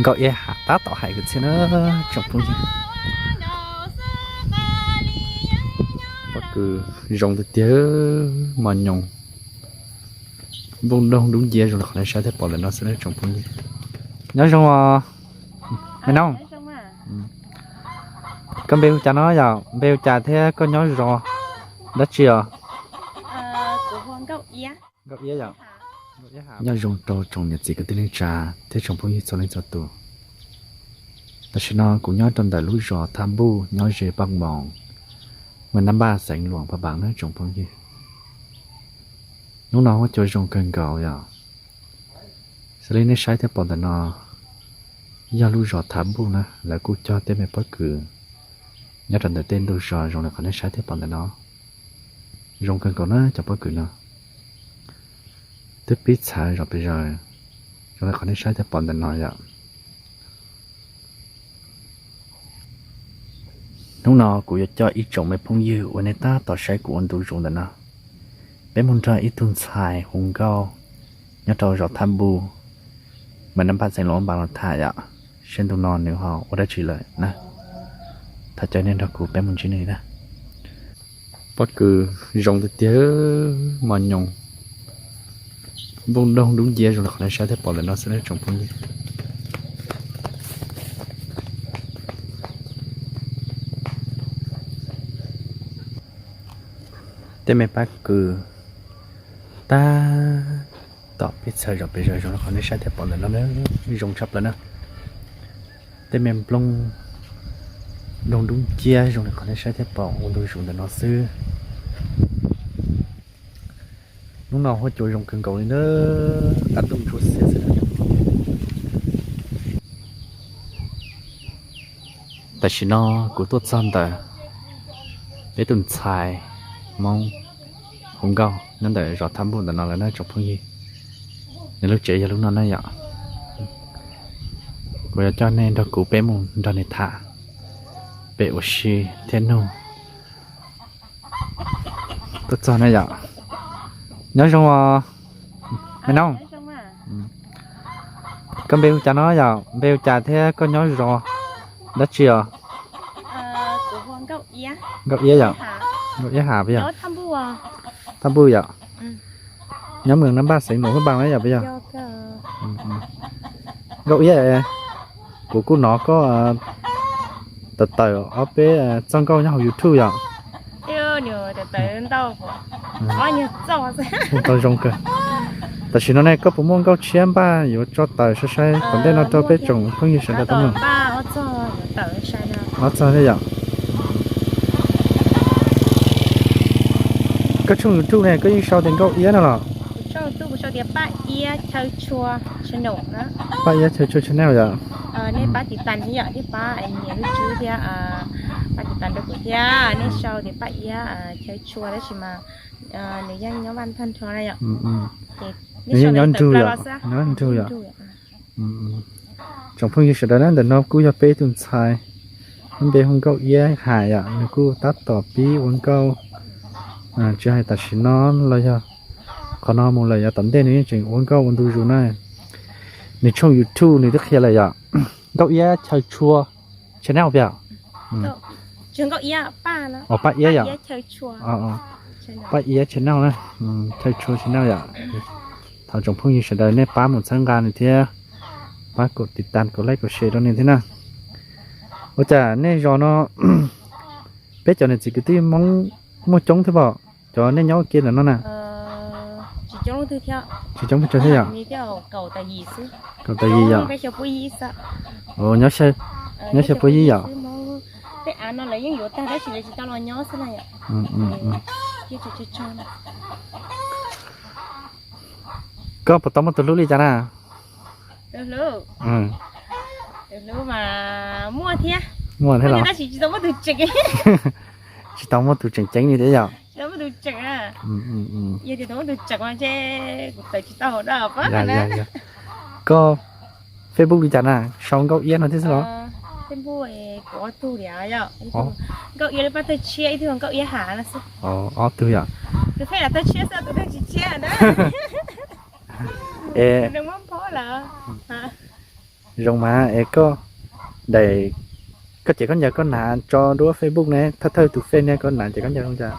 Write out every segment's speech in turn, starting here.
Nkauj Iab Ham tab tom hais kwv txhiaj na tsoom phooj ywg. Pob kws zoo tiag tiag, mos nyoos, nplooj doog dub ncia zoo li qhov nej saib thiab pom ntawm no xwb na tsoom phooj ywg. Nyob zoo os, me noog. Koj npe hu cas no yom? Npe hu cas thiab koj nyob zos dab tsi os? Nkauj Iab yom. Nyob zoo rau tsoom niam txiv kwv tij neej tsa thiab tsoom phooj ywg txhua leej txhua tus. Tam sim no kuv nyob rau ntawm lub zos Thaj Npuj nyob ze Paj Moos, mas Nab Npaj xeev Luam Pha Npaas na tsoom phooj ywg. Hnub no huab cua zoo kawg nkaus yom. Xws li nej saib thiab pom ntawm no yog lub zos Thaj Npuj na, lawv kuj cog tej me pob kws nyob rau ntawm tej ntug zos zoo li qhov nej saib thiab pom ntawm no. Zoo kawg nkaus na cov pob kws no. Twb pib txhawv zom pes zaws zoo li qhov nej saib thiab pom ntawm no yom. Hnub no kuv yuav coj ib tsoom me phooj ywg uas nej tab tom saib kuv ua ntu zus ntawm no, peb mus nrog ib tug ntxhais hu nkauj nyob rau zos Thaj Npuj, mas Nab Npaj xeev Luam Pha Npaas los tham yom, seb ntu no nws ho ua dab tsi lawm na. Thov caw nej nrog kuv peb mus ntsib nws na. Pob kws zoo tiag tiag, mos nyoos, nplooj doog dub ncia zoo li qhov nej saib thiab pom ntawm no xwb na tsoom phooj ywg. Tej me pob kws tab tom pib txhawv zom pes zaws zoo li qhov nej saib thiab pom ntawm no na, zoo tshaj plaws na. Tej me nplooj doog dub ncia zoo li qhov nej saib thiab pom ua ntu zus ntawm no xwb. Hnub no huab cua zoo kawg nkaus li na, qab ntuj ntsuab xiab xwb. Tam sim no kuv tuaj txog ntawm peb tus ntxhais Hmoob hu nkauj nyob ntawm zos Thaj Npuj ntawm no lawm na tsoom phooj ywg. Nws lub tsev yog lub no na yom. Kuv yuav coj nej nrog kuv peb mus nrog nws tham pem ua si thiab nug. Tuaj txog na yom. Nyob zoo os, me noog. Koj npe hu cas no yom? Npe hu cas thiab koj nyob zos dab tsi os? Nkauj Iab yom. Nkauj Iab Ham puas yog? Thaj Npuj yom. Nyob moos Nab Npaj xeev Luam Pha Npaas na yom puas yog? Nkauj Iab, kuv kuj hnov koj tawm tawm ob peb txoj nkauj nyob hauv YouTube yom. Ntau zoo kawg. Tam sim no ne koj puas muaj nkauj tshiab npaj yuav tso tawm sai sai tom ntej no rau peb tsoom phooj ywg sawv daws tau mloog? Ob txog thiab yom. Koj tshooj YouTube ne koj yeej sau tias Nkauj Iab no los? Paj Iab Chaw Tshua channel yom. Nws yeej nyob nrug yom, nyob nrug yom. Tsoom phooj ywg sawv daws na, ntawm no kuj yog peb tus ntxhais, npe hu Nkauj Iab Ham yom, nws kuj tab tom pib ua nkauj, tsis hais tam sim no los yog qhov no mus lawm yav tom ntej nws yeej tseem ua nkauj ua ntu zus na. Nws tshooj YouTube nws twb qhia lawm yom, Nkauj Iab Chaw Tshua channel puas yog? Paj Iab yom. Paj Iab channel na, Chaw Tshua channel yom. Thov tsoom phooj ywg sawv daws nej pab mus txhawb nqa nws thiab, pab kom tiv tas kom like kom share rau nws thiab na. Ua cas nej zos no peb cov niam txiv kwv tij Hmoob muaj coob thiab pom, cov nej nyob ua ke ntawm no na? Tsis coob leej twg thiab yom? Kaum tawm yim yom. Nyob xyaw puab yib yom. Koj puas tau muaj tus hlub li cas na? Muaj thiab los? Tsis tau muaj tus tseem ceeb li thiab yom. Koj Facebook li cas na, sau Nkauj Iab no thiab xwb los? Ob tug yom. Zoo mas es koj, daim, koj ces koj ncaws koj hnav tso duab Facebook ne, thawj thawj tus fej ne koj hnav ces koj ncaws zoo cas?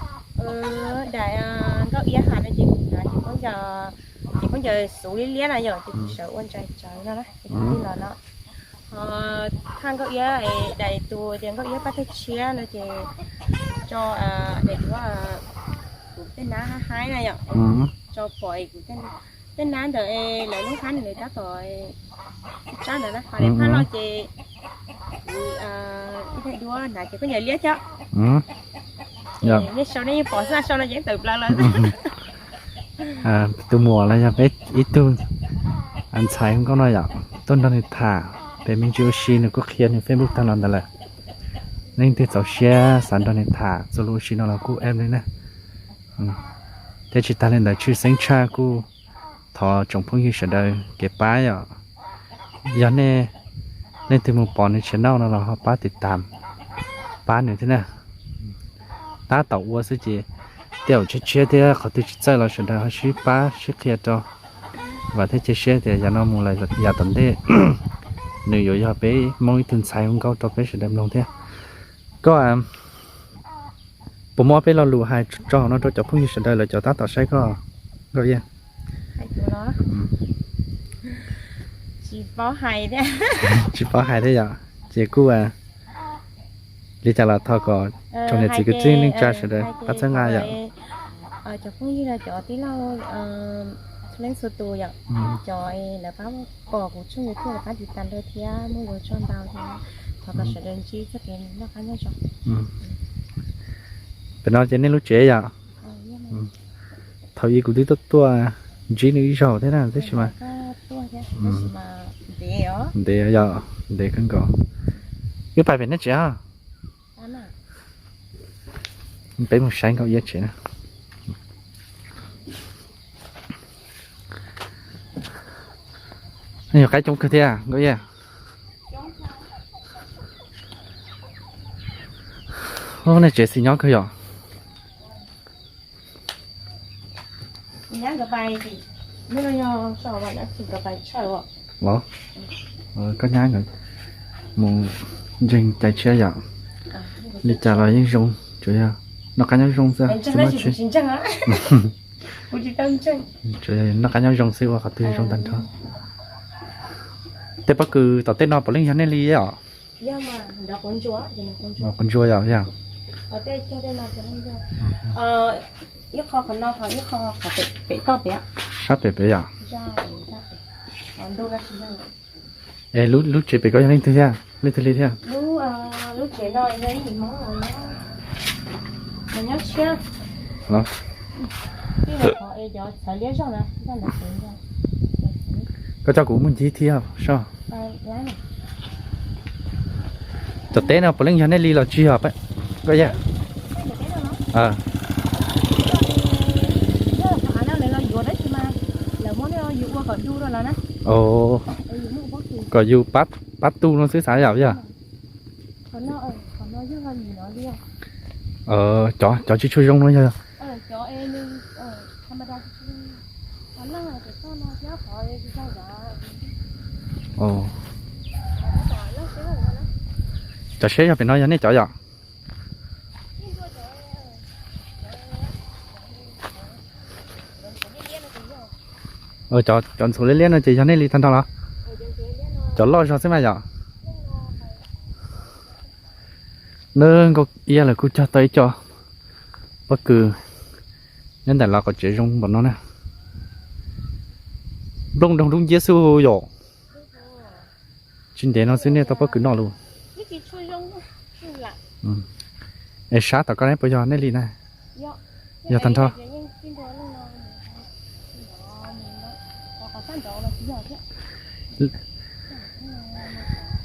Daim Nkauj Iab hais no ces kuv hnav ces kuv ncaws, ces kuv ncaws xuv liab liab no yom, ces kuv sawv ua ntsais tsawv no na ces kuv thiaj los no. Ho thaj Nkauj Iab, daim tus tias Nkauj Iab pab thawj tshiab no ces tso daim duab kuv tej nab haib haib na yom, tso pom kuv tej nab ntawd lawv lub hab nws tab tom tsab ntawd na, ho daim phaj loj ces kuv ib daim duab hnav ces kuj ncaws liab thiab. Nej sau nej yeej pom xwb, sau no yeej tawm plaws lawm. Tus muam los yog peb ib tug ntxhais nkauj no yom, tuaj nrog nws tham, pem me ntsis ua si nws kuj qhia nws Facebook tag los ntawd lawm. Leej twg txaus siab xav nrog nws tham txog lus ua si no los kuj em li na. Thiab tsis tas li ntawd tshwj xeeb tshaj kuj thov tsoom phooj ywg sawv daws kev pab yom. Yog nej leej twg mus pom nws channel no los ho pab tiv tam pab nws thiab na. Tab tom ua xwb ces tej zaum tshiab tshiab thiab qhov twg tsis txawj los sawv daws ho sib pab sib qhia rau. Vam thiab cia siab tias yav no mus los yav tom ntej nws yuav yog peb Hmoob ib tug ntxhais hu nkauj rau peb sawv daws mloog thiab. Koj puas muaj peb lo lus hais tso hauv no rau cov phooj ywg sawv daws lawv cov tab tom saib koj, Nkauj Iab? Tsis paub hais thiab yom, ces kuj li cas los thov kom tsoom niam txiv kwv tij neej tsa sawv daws pab txhawb nqa yom. Cov phooj ywg los cov tij laug txhua leej txhua tus yom, cov lawv pab pom kuv tshooj YouTube lawv pab tiv tam rau thiab muaj lus tso ntau thiab, thov kom sawv daws ntsib txoj kev noj qab nyob zoo. Pem no ces nej lub tsev yom? Thaum ub kuv twb tuaj tuaj ntsib nws ib zaug thiab na, tab sis mas ntev yom, ntev kawg nkaus. Wb pais pem nej tsev os. Peb mus saib Nkauj Iab tsev na. Nyuag qaib coob kawg thiab Nkauj Iab. Nej tsev xis nyob kawg yom. Los, koj nyab nkawd mus ntseeg cai tshiab yom. Li cas los yeej zoo, tsuas yog noj qab nyob zoo xwb. Tsuas yog noj qab nyob zoo xwb ua qhov twg zoo tag nrho. Tej pob kws tom tej no puav leej yog nej li os? Quav ntsuas yom, yog. Sab pem pem yom. Es lub tsev pem koj yog leej twg thiab, leej twg li thiab? Koj coj kuv mus ncig thiab soj. Cov teb no puav leej yog nej li los tsis yog Nkauj Iab? Kom yus pab tu no xwb xav yom, yog? Cov tsis tshua zoo no yog? Cov siab yog pem no yog nej cov yom? Cov ntxhuav liab liab no ces yog nej li tag nrho los? Cov loj zog xwb mas yom. Nab Nkauj Iab lawv kuj cog tau ib co pob kws nyob ntawm lawv qhov tsev zoo npaum no na. Nplooj nroog dub nciab xwb yom. Tsis ntev no xwb nej tau pob kws noj lawm. Es sab tom koj ne puas yog nej li na? Yog tag nrho.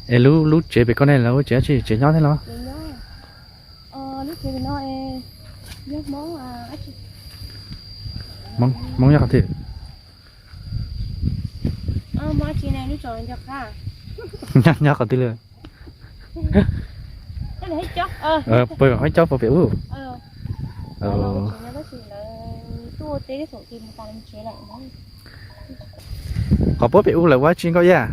Es lub tsev pem koj ne lawv ua tsev dab tsi, tsev nyob thiab los? Hmoob nyob qhov twg? Nyob qhov twg li? Puag hauv cob puag pem ub? Qhov puag pem ub lawv ua dab tsi Nkauj Iab?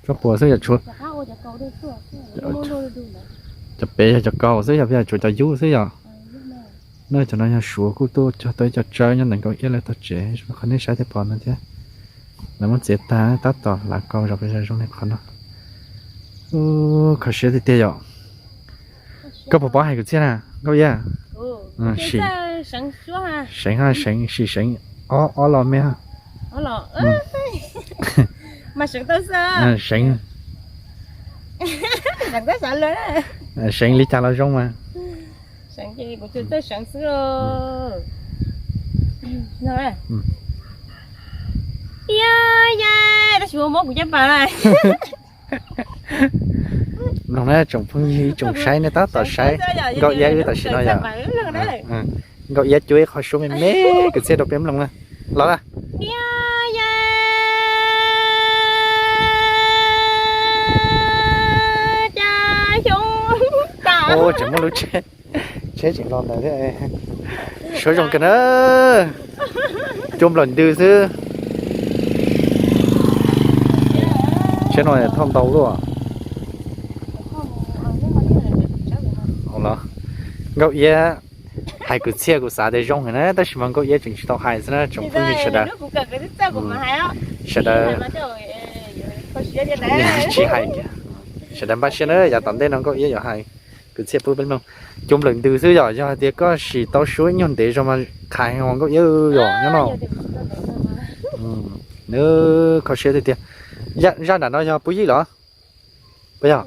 Tsob puas xwb yog tshuav, cov pem yog cov kaus xwb yog, tshuav cov yub xwb yog. No cov no yog Suav kuj tuaj cog tau ib co tsawb nyob ntawm Nkauj Iab lawv tog tsev, qhov nej saib thiaj pom no thiab. Lawv muab txiav tag tab tom hlav kaus zov pes zog zoo li qhov no. Kho siab tiag tiag yom. Koj puas paub hais kwv txhiaj na Nkauj Iab? Seev, seev, sim seev ob ob los me. Seev. Seev li cas los zoo mas. Tab sis muab kuv caj pas na. Mloog na tsoom phooj ywg tsoom saib nej tab tom saib Nkauj Iab wb tam sim no yom. Nkauj Iab cuab ib qho suab me me kwv txhiaj rau peb mloog na. Los na. Tseem muaj lub tsheb, tsheb tseem los ntawd thiab. Suab zoo kawg na. Cua nplawm ntws xwb. Tsheb no thauj ntau luaj. Nkauj Iab hais kwv txhiaj kuv xav tias zoo heev na tab sis mas Nkauj Iab tseem tsis tau hais xwb na tsoom phooj ywg sawv daws. Sawv daws tsis hais kiag. Sawv daws npaj siab na yav tom ntej no Nkauj Iab yuav hais kwv txhiaj pub peb mloog. Cua nplawm ntws xwb yom, yog hais tias koj sim tau suab ib nyuag ntev zog mas qhais heev Nkauj Iab yom nyob no. Nws kho siab tiag tiag. Zaj nram no yog pub yij los? Puas yog?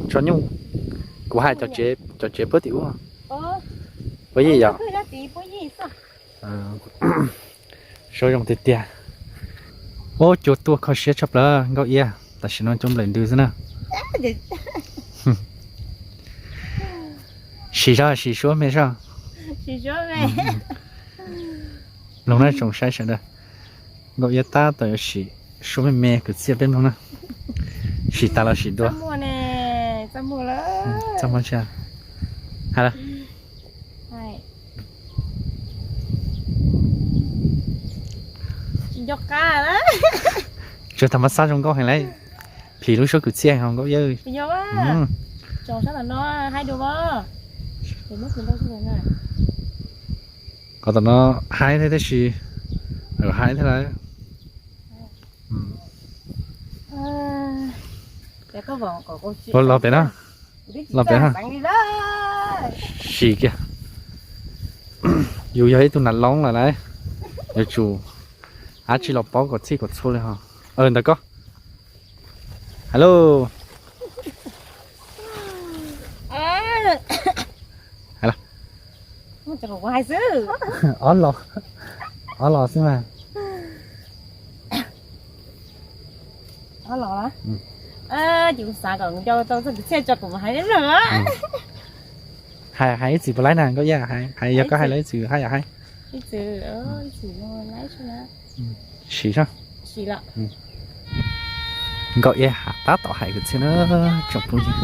Tso nyuj. Kuv hais cov tsev puab tim ub. Puab yij yom. Suab zoo tiag tiag. Ub, cua tuaj kho siab tshaj plaws Nkauj Iab, tam sim no cua nplawm ntws xwb na. Sim zog sim suab me zog. Mloog na tsoom saib sawv daws, Nkauj Iab tab tom yuav sim suab me me kwv txhiaj peb mloog na. Sim tas los sim dua. Txaj muag. Tsuas thaum mas xab zoo nkauj heev lawm. Phim lub suab kwv txhiaj ho Nkauj Iab. Qhov tom no haib thiab tab sis, haib thiab lawm. Los pem no, los pem no. Sim kiag. Yus yog ib tug nas loob lawm lauj, yuav tsum dab tsi los paub kom txhij kom txhua li ho. Ntawm koj. Halo. Ob los, ob los xwb mas. Ces kuv xav kom nco tau txoj kwv txhiaj tso kuv mus hais mloog. Hais, hais ib txwm puas laib na Nkauj Iab, hais yog koj hais lawm ib txwm haj yam haib. Sim. Nkauj Iab tab tom hais kwv txhiaj na tsoom phooj ywg.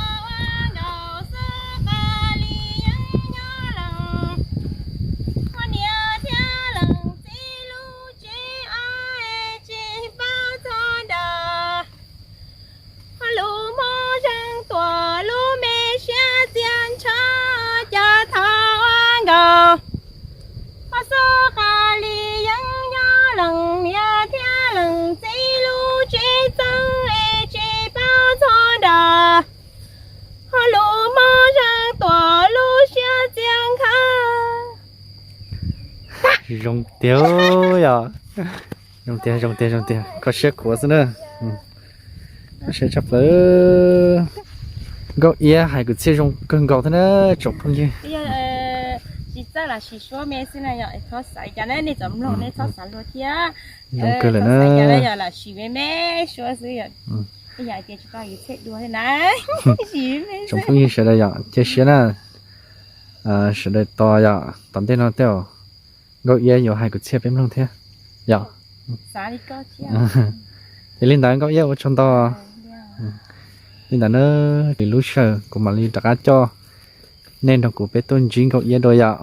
Zoo tiag yom. Zoo tiag, zoo tiag, zoo tiag, kho siab khuav xwb na. Kho siab tshaj plaws. Nkauj Iab hais kwv txhiaj zoo kawg nkaus thiab na tsoom phooj ywg. Tsis txawj lam sim suab me xwb na yom, txhob xav cas na, nej txawm mloog nej txhob xav luag thiab. Zoo kawg lawm na. Lam sim me me suab xwb yom. Ib yam tias tsis tau kwv txhiaj dua thiab na. Tsoom phooj ywg sawv daws yom, cia siab na. Sawv daws tos yom, tom ntej no tej zaum Nkauj Iab yuav hais kwv txhiaj peb mloog thiab yom. Ces li ntawd Nkauj Iab ua tsaug ntau. Li ntawd na, lwm lub sij hawm kuv mam li rov qab coj nej nrog kuv peb tuaj ntsib Nkauj Iab dua yom.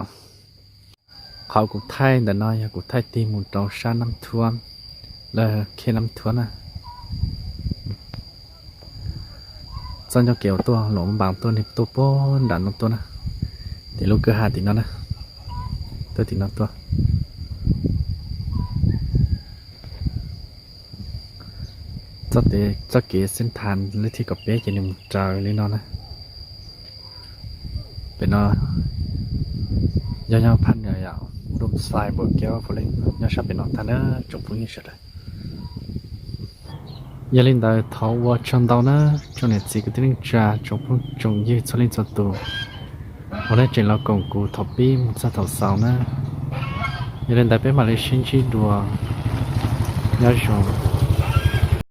Qhov kuv thaij ntawm no yog kuv thaij tig mus rau sab Nab Thuab, lawv khej Nab Thuab na. Txoj ncauj kev uas tuaj Luam Npas tuaj, nws tuaj puag nram no tuaj na, tim lub kwj ha tim no na, tuaj tim no tuaj. Txoj kev xeeb thas lej thib kaum peb ces nws mus raws li no na. Pem no yog nyob phab nws yom, Dum Xais Npam Kev Fo Leej nyob sab pem no tag na tsoom phooj ywg sawv daws. Yog li ntawd thov ua tsaug ntau na tsoom niam txiv kwv tij neej tsa tsoom phooj tsoom ywg txhua leej txhua tus uas nej tseem los koom kuv thaum pib mus txog thaum xaus na. Yog li ntawd peb mam li sib ntsib dua. Nyob zoo.